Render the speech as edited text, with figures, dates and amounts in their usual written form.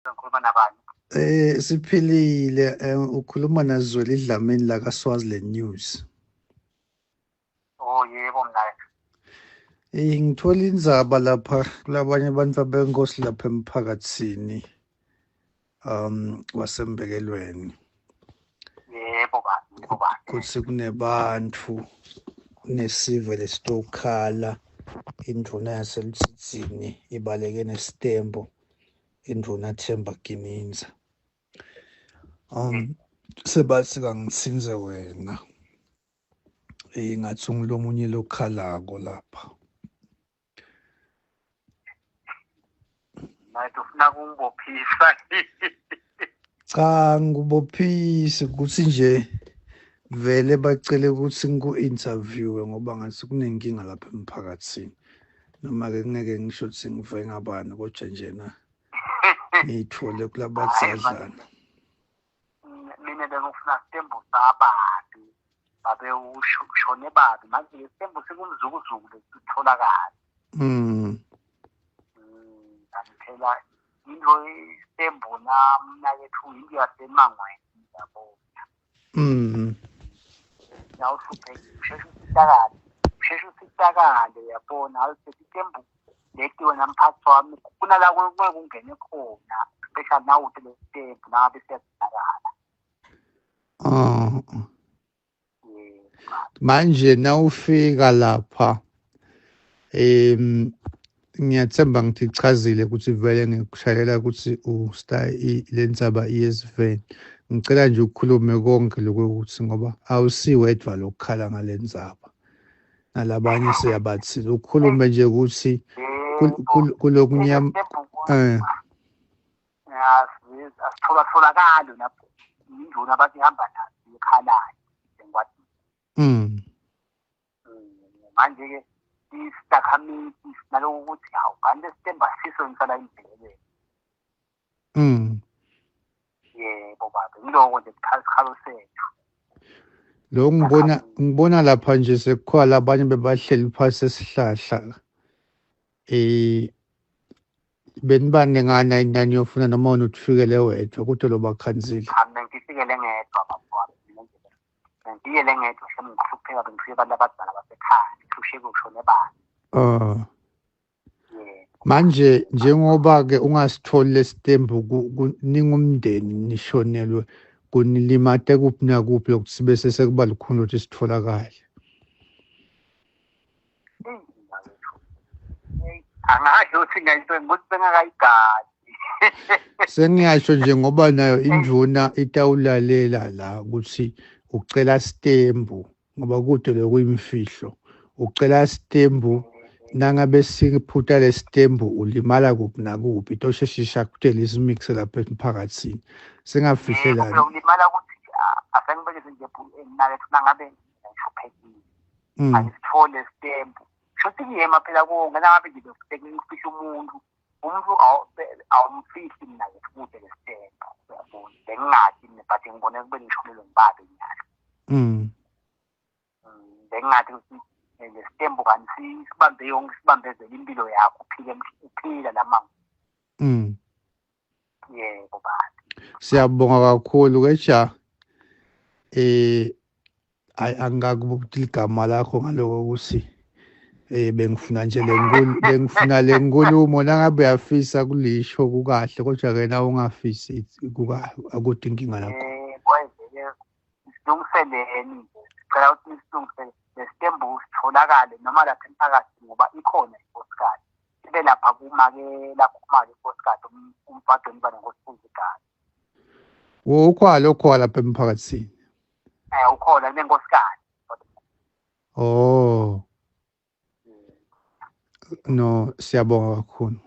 Ngikhuluma nabani? Siphilile, ukhuluma naZweli Dlamini la ka Swaziland News. Oh yebo mnayethu. Ngithola indzaba lapha kulabanye abantu abenkosi lapha emphakathini wasembekelweni. Yebo baba, yebo baba. Kuthi kunebantu nesive lesitokhala indvuna yaseLudzidzini ibaleke nesitembu indvuna Themba Ginindza. Sebathi kangitsinze wena. Ngathi ungulomunye lokhalako lapha. Mnayethu ufuna kungibophisa. Cha, ngikubophisi ukuthi nje vele bacele ukuthi ngiku-interviewe ngoba ngathi kunenkinga lapha emphakathini. Noma-ke ngeke ngisho ukuthi ngive ngabani kodwa njena ngiyithole kulabadzadlana. Mina bengifuna sitembu sababi babe ushone babi manje lesitembu sikumzukuzuku lesitholakala. Kanti phela into isitembu namnakethu into yasemangweni yabo. Nawuhluphekile usheshe usitakale, usheshe usitakale yabona awusethi itembu leti wena mphathi wami kunala ngeke ungene khona especially nawuthi lesitembu nangabe siyadingakala. Oh. Manje nawufika lapha ngiyathemba ngithi chazile ukuthi vele ngikushayela ukuthi ustar lendzaba iyesiveni. Ngicela nje ukukhulume konke lokho ukuthi ngoba awusiwedwa lokukhala ngalendzaba. Nalabanye siyabathi ukukhulume nje ukuthi kulokunyama asitholatholakali lapho induna abathi ihamba nazo ikhalayo engwadini. Manje-ke isakhamisi sinaloko ukuthi hawu kanti lesitembu asiso ngisala imbhekele. Yebo baba, ngiloko nje isikhalo sethu. Lo ngibona lapha nje sekukhona labanye bebahleli phasi esihlahla. Benibaningana inani yofuna noma wena uthifikele wedwa kodwa lo bakhanzile. Cha, mina ngifikele ngedwa baba wami. Ngifikele ngedwa shem ngihlupheka bengifike abantu abadala basekhaya ngihlusheke ushone bani. Manje njengoba ke ungasitholi lesitembu ningumndeni nishonelwe kunilimate kuphi nakuphi lokuthi bese sekuba lukhulu ukuthi sitholakale. Angasho ukuthi ngayisho ukuthi bengakayigazi. Sengiyasho nje ngoba nayo indvuna itawulalela la ukuthi ucela sitembu ngoba kude lokuyimfihlo. Ucela sitembu nangabe siphutha lesitembu ulimala kuphi nakuphi itosheshisha kutele isimix lapha emphakathini. Singafihlelani. Ulimala ukuthi asengibekeze nje mnakethu nangabe ngihluphekile. Angisithole sitembu. Shuthi kuyema phela konke nangabe nje ngifihla umuntu. Umuntu awumfihli mina ngithi kude lesitembu uyabona. Bengingathi mina but ngibone kube ngishonelwe ngibabe nyalo. Bengingathi ukuthi lesitembu kanti sibambe yonke sibambezele impilo yakho uphile uphila lamanga. Yebo baba. Siyabonga kakhulu ke ja. Angikakubuthi igama lakho ngaloko ukuthi bengifuna nje lenkulu bengifuna lenkulumo nangabe uyafisa kulisho kukahle kodwa ke na ungafisi akuthi inkinga yakho. Kwenzeke silungiseleni sicela ukuthi nisilungisele lesitembu sitholakale noma lapha emphakathini ngoba ikhona inkosikazi. Ibe lapha kuma-ke lakhuma-ke inkosikazi umfati weniba nenkosikazi igama. Ukhona ukhona lapha emphakathini. Ukhona nenkosikazi. Oh. No, siyabonga kakhulu.